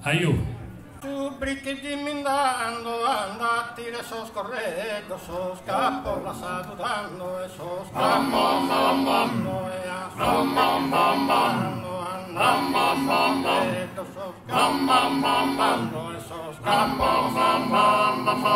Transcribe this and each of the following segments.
Ajò! Su brichiddi mi nd'ando, ando a 'attire sos correddos, sos ch'apo lassadu tando e sos ch'apo lassadu tando e a su ando ando a sos correddos, sos ch'apo lassadu tando e sos ch'apo lassadu tando e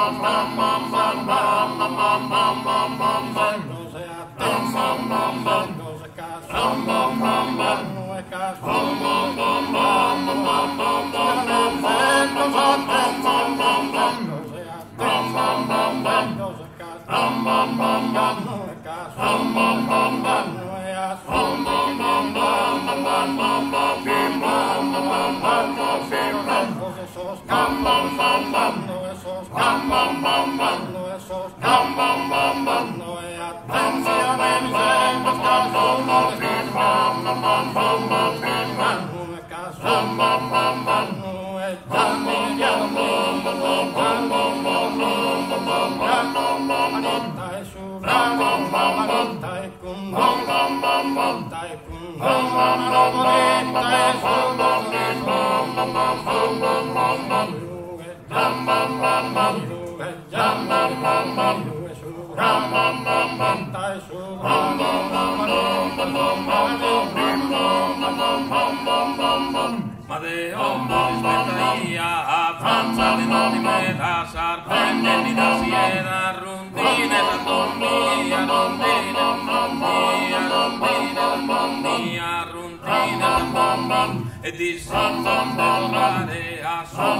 Ma deo bos ispettaia avanza de notte meda sarbendemi da siena rundines a dormia rundines a dormia rundines a dormia rundines a dormia e disizo de torrare a su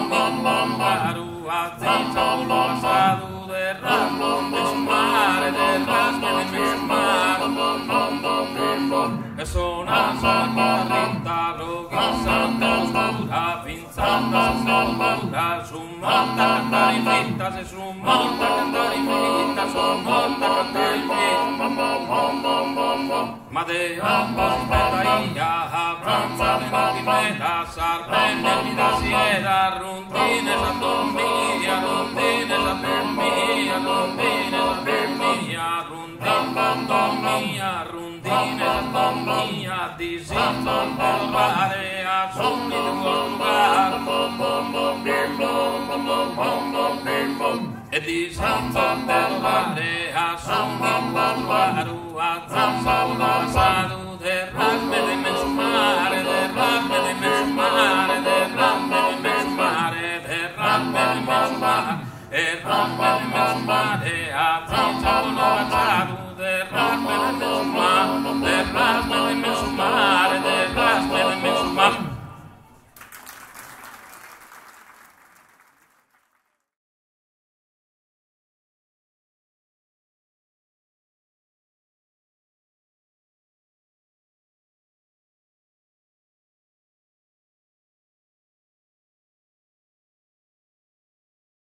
caru azis passadu de de su mare de de su mare e sona sa chitarrita lo santa oscura finzanta sepoltura su morta cantare in fritta se su morta cantare in fritta su morta cantare in fritta ma deo bos ispettaia avanza de notte meda sarbendemi da sieda rundines a dormia rundines a dormia rundines a dormia rundines a dormia rundines a dormia disizo de torrare a su nidu caru e disizo de torrare a su nidu caru azis passadu.